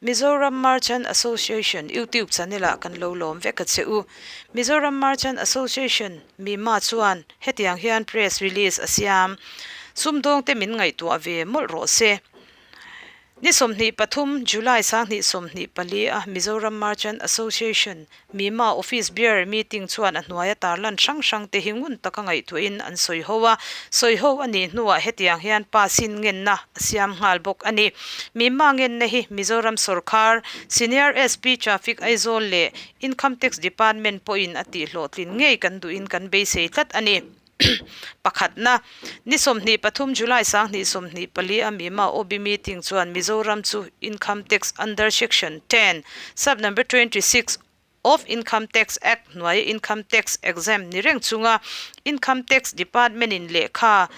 Mizoram Merchant Association YouTube channel ah kan lo lawm vek a che u. Mizoram Merchant Association Mima chuan hetiang hian press release a siam. Sumdawng te min ngaihtuah ve mawlh rawh se. Ni 23 July 2024 a Mizoram Merchant Association, Mima, Office Bearer meeting chuan a hnuaia tarlan hrang hrang te hi ngun taka ngaihtuahin an sawi ho a, sawi ho a nih hnuah hetiang hian pass-in ngenna a siam nghal bawk a ni. Mima ngenna hi Mizoram sawrkhar, Senior SP Traffic Aizawl leh Income Tax Department pawhin a tihhlawhtlin ngei kan duhin kan beisei tlat a ni. Pakhatna, ni 23 July 2024 a Mima OB meeting chuan Mizoram chu Income Tax under Section 10, Sub Number 26 of Income Tax Act hnuaia Income Tax exempt ni reng chunga Income Tax Department-in lehkha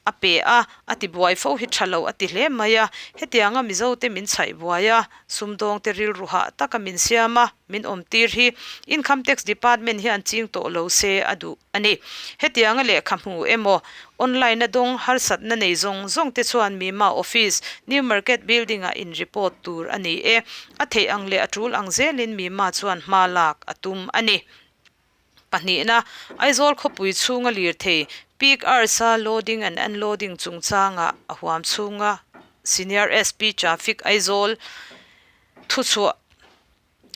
a pe a, a tibuai fo hi tha lo a ti hle mai a. Hetianga Mizote min chhaih buai a, sumdawngte rilru hah taka min siam a, min awmtir hi Income Tax Department hian ching tawh lo se a duh a ni. Hetianga lehkha hmu emaw, online a dawng harsatna nei zawng zawng te chuan Mima Office, New Market Building ah in report tur a ni e. A theih ang leh a tul ang zelin Mima chuan hma lak a tum a ni. Pahnihna, Aizawl khawpui chhunga lirthei peak hours a loading and unloading chungchangah a huam chhunga Senior SP Traffic Aizawl thuchhuah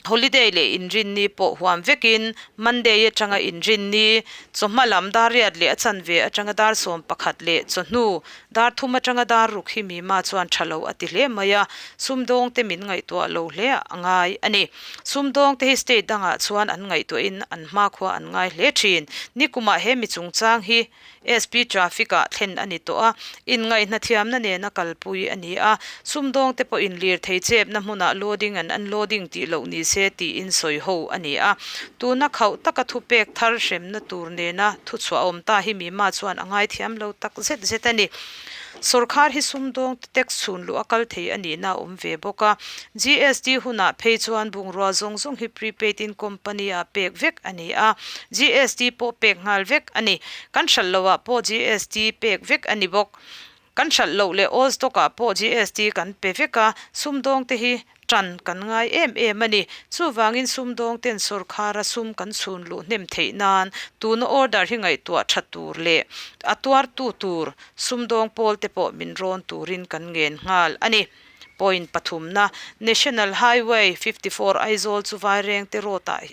Holiday leh inrinni pawh huam vekin Monday atanga inrinni, chawhma lam dar riat leh a chanve atanga dar 11 leh chawhnu dar thum atanga dar ruk hi Mima chuan tha lo a ti hle mai a, sumdawngte min ngaihtuah lo hle a ngai a ni. Sumdawngte hi state dangah chuan an ngaihtuahin an hmakhua an ngai hle thin. Nikumah he mi chungchang hi SP Traffic-ah thlen a ni tawh a, inngaihna thiamna nena kalpui a ni a, sumdawngte pawhin lirthei chepna hmunah loading and unloading tih loh ni se tiin sawi ho a ni a. Tuna khauh taka thupek thar hremna tur nena thuchhuah awm ta hi Mima chuan a ngaithiam lo tak zet zet a ni. Sawrkhar hi sumdawngte tax chhun luh a kal thei a nihna a awm ve bawk a. GST hunah phei chuan bungrua zawng zawng hi prepaid in company ah pek vek a ni a, GST pawh pek nghal vek a ni. Kan hralh loh ah pawh GST pek vek a ni bawk. Kan hralh loh leh all stock ah pawh GST kan pe vek a, sumdawngte hi Ṭan kan ngai em em a ni. Chuvangin sumdawngten sawrkhara sum kan chhun luh hnem theih nan tuna order hi ngaihtuah ṭha tur leh a tuartu tur sumdawng pawlte pawh min rawn turin kan ngen nghal a ni. Point pathumna, National Highway 54 Aizawl chu Vairengte Road-ah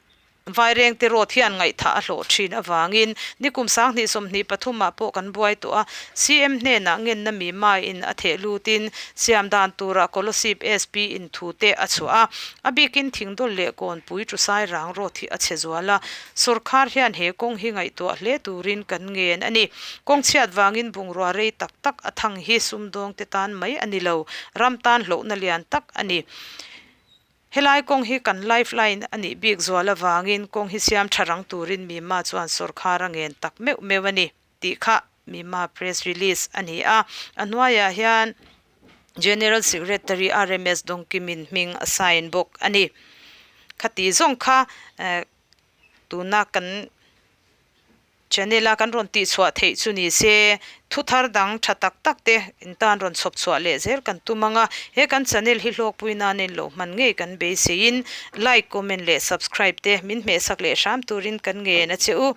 Vairengte Road hian ngaihthah a hlawh thin avangin nikum 2023 ah pawh kan buai tawh a, CM hnenah ngenna mi maiin a theh lutin siam dan turah Kolosip SP in thu te a chhuah a, a bikin Thingdawl leh Kawnpui Tusai Rang Road hi a chhe zual a, sawrkhar hian he kawng hi ngaihtuah hle turin kan ngen a ni. Kawng chhiat vangin bungrua rei tak tak a thang hi sumdawngte tan mai a ni lo, ram tan hlauhna lian tak a ni. Helai kawng hi kan life line a nih bik zual avangin kawng hi siam tha rang turin Mima chuan sawrkhar a ngen tak meuh meuh a ni tih kha Mima press release a ni a. A hnuaiah hian General Secretary RMS Dawngkimin hming a sign bawk a ni. Khati zawng kha tuna kan Channel a kan rawn tihchhuah theih chu ni se, thu thar dang tha tak tak te in tan rawn chhawp chhuah leh zel kan tum ang a, he kan channel hi hlawkpui nan in lo hman ngei kan beiseiin like, comment leh subscribe te min hmehsak leh hram turin kan ngen a che u.